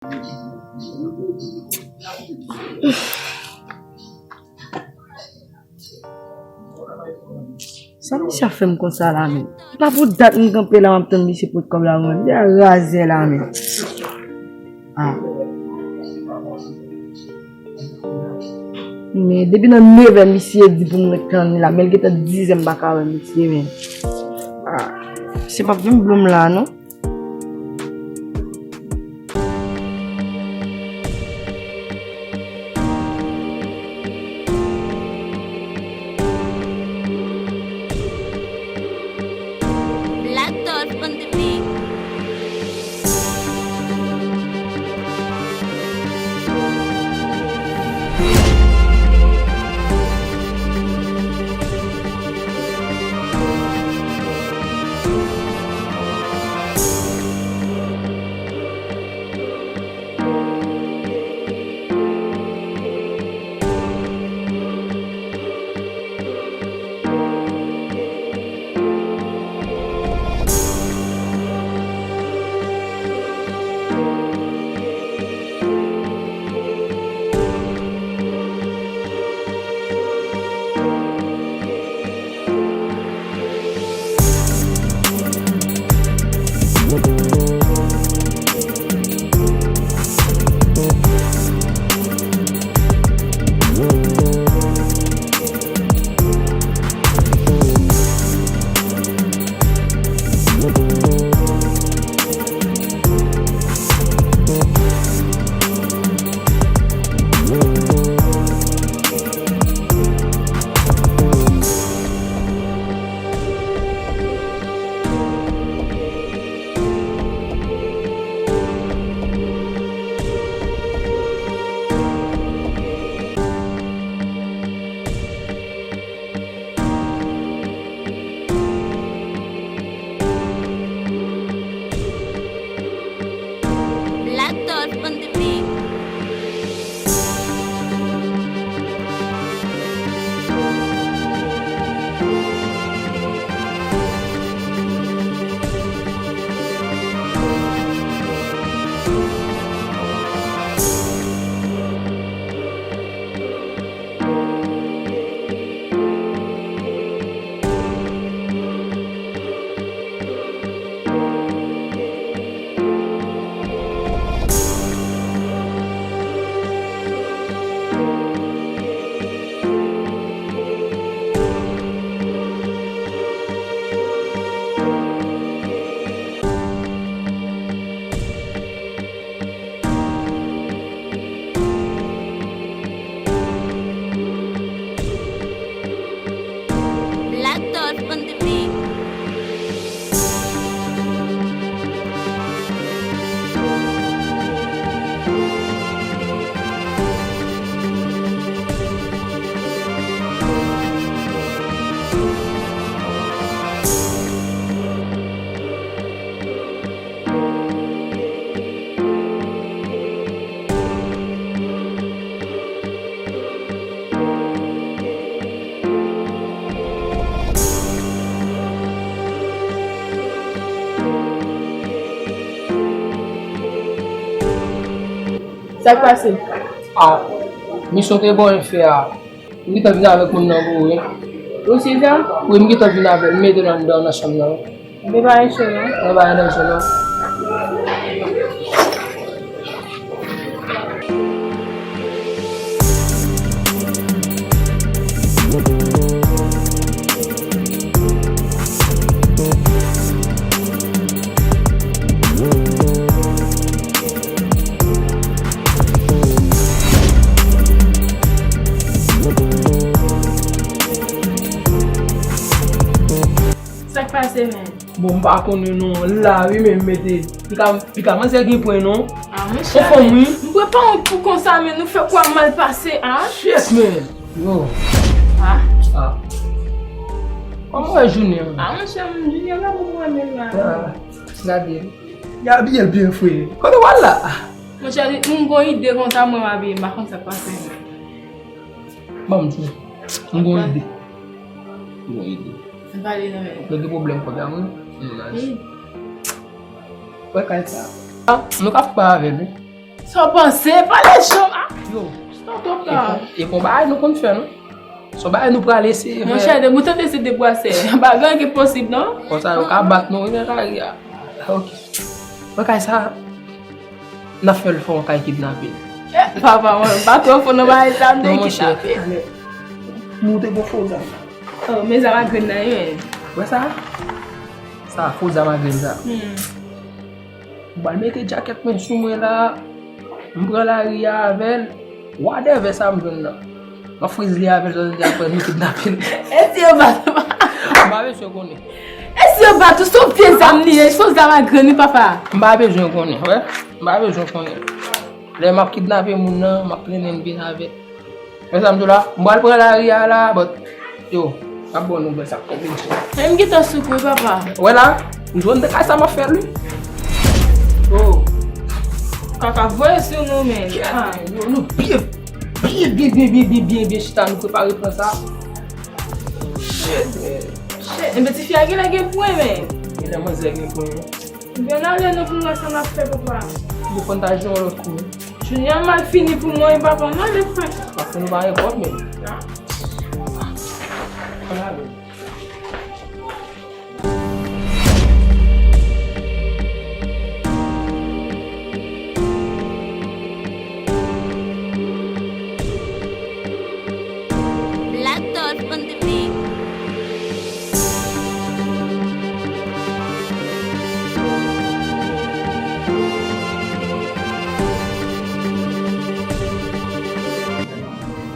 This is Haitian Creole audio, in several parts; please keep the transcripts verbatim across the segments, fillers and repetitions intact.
Sa misye ap fè m konsa la menm? La pou dat m kanpe la, m ap tann misye pot kòb la pou mwen. Li a razè la menm. Ah. Men depi nan nevè misye di pou m ret tann li la, men l gentan dizè m pa ka wè misye menm. Ah. Misye p ap vin blo m la non. Black Dolph on the beat. Black Dolph on the beat. Black Dolph on the beat. Sa k pase? Ah, misyon te bon fè a. M gentan vin avèk moun nan pou ou, wi. Ou si sa? Wi, m gentan vin avèk, m mete l anndan nan chanm nan, wi. Li pa gen cho non. Li pa gen cho non. Sa k pase, men? Bon, m pa konnen non. La, wi, men m mete. Pika, pika manzè gen pwen, non. Ah, monchè, fanm, wi. M kwè pa wont pou konsa, men nou fè kwa mal pase, ah. Shit, man. Yo. Ah. Ah. Kòman w wè jounen an? Ah, monchè, m jounen la pou mwen menm la. Ah, gade. Li abiye l byen fre. Kote w al la? Monchè, m gon ide konsa, mwen m abiye, m pa konn sa k pase. Ban m di w. M gon ide. M gon ide. M pale nan men. Yo gen pwoblèm kòb la, wi. M laj. Wi. Wè kay sa. Ah, nou ka pa avè l, wi. Sa w panse? Pale cho. Ah, yo, stop, stop la. E kon, e kon bagay nou konn fè, non? Se yon bagay nou pral eseye fè. Monchè, depi w tande se de bwasè, pa gen anyen ki posib, non? Konsa yo ka bat nou, wi, nan lari a. Ok. Nan kay sa, n ap fè l fè yon kay kidnape. Eh, papa, mwen, m pa twò fò nan bagay sa, m te kidnape. Non, monchè, ale. Nou te gon fo zam. Oh, men zam a grenn nan, wi. Wè sa? Sa, fo zam a grenn sa. Hmm. M pral mete djakèt mwen sou mwen la. M pran lari a avè l. Wadèvè sa m jwenn nan. M ap friz li avè l, jodi a apre nou kidnape l. E si yo bat ou? M pa bezwen konnen. E si yo bat ou? Se yon vye zam li ye, se yon zam a grenn wi, papa. M pa bezwen konnen, wè. M pa bezwen konnen. Lè m ap kidnape moun nan, m ap trennen l vin avè l. Men sa m di w la, m pral pran lari a la, but, yo, m ap ba w nouvèl sa k tonbe. Men m gentan sou kou, papa. Wè la, m jwenn de kay sa m ap fè l, wi. Oh. Kaka voye sou nou, men. Ah. Yo, nou byen, byen, byen chita, nou prepare plan sa. Shit, man. Shit, men ti fi a genlè gen pwen, men. Genlè manzè gen pwen. Ebyen, n ale non pou n wè sa n ap fè, papa. Yo konn ta jwe yon lòt kou. Jounen an mal fini pou mwen, papa, m ale frè. Paske nou pa gen kòb, men. Ann ale. Black Dolph on the beat.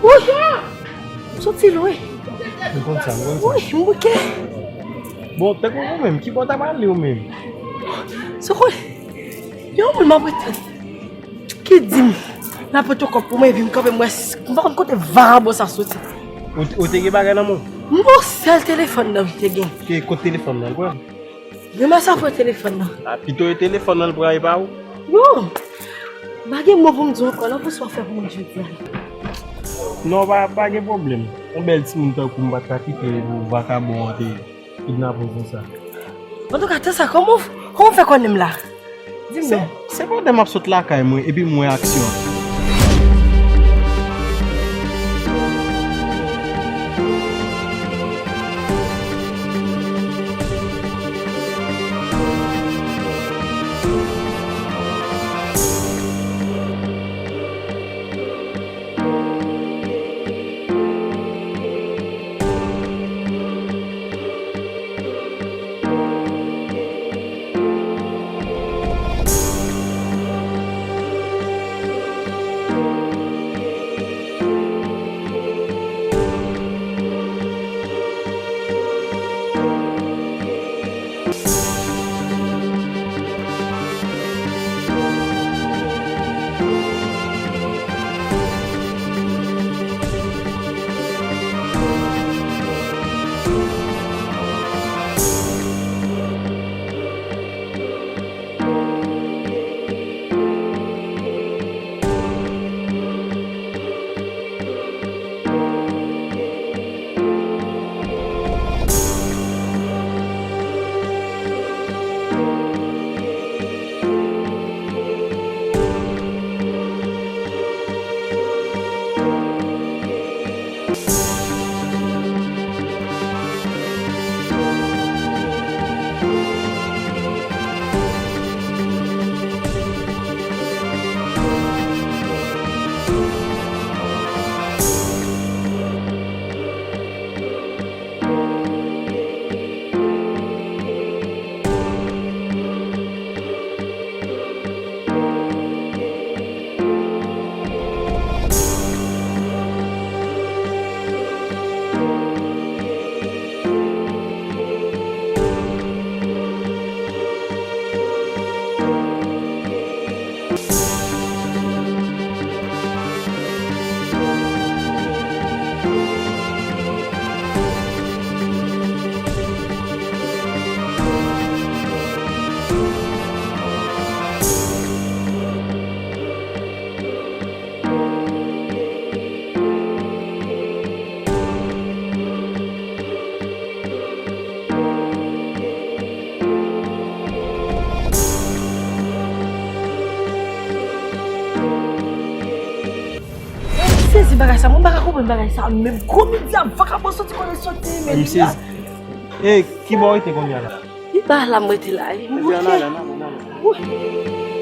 Wouy! M soti lwen. M konn sa, m konn sa. Wouy, m bouke. Bon, tankou ou menm, ki bò w t ap ale ou menm? Sou konnen, yon moun m ap rete. Ki di m, l ap pote yon kòb pou mwen, epi m kanpe, m wè, m pa konn kote vagabon sa soti. Ou, ou te gen bagay nan men w? M gon sèl telefòn nan m te gen. Ke kote telefòn nan, l pran? Men m sa pran telefòn nan. A, pito e telefòn nan l pran, e pa ou? Non. M pa gen mo pou m di w ankò, non, pou sa w fè pou mwen jodi a. Non, pa, pa gen pwoblèm. Yon bèl timoun tankou m pa t ka kite pou vakabon an te kidnape w konsa. Antouka, tan sa, kòman w, kòman w fè konnen m la? Di m non. Se, se pandan m ap sot lakay mwen, epi m wè aksyon an. Bagay sa, mwen pa ka konprann bagay sa menm. Gwo medya vakabon soti kote l soti, men li la. E, ki bò w rete kounye a la? Li pa la, m rete la. Li Ebyen, ann ale, ann ale, ann ale.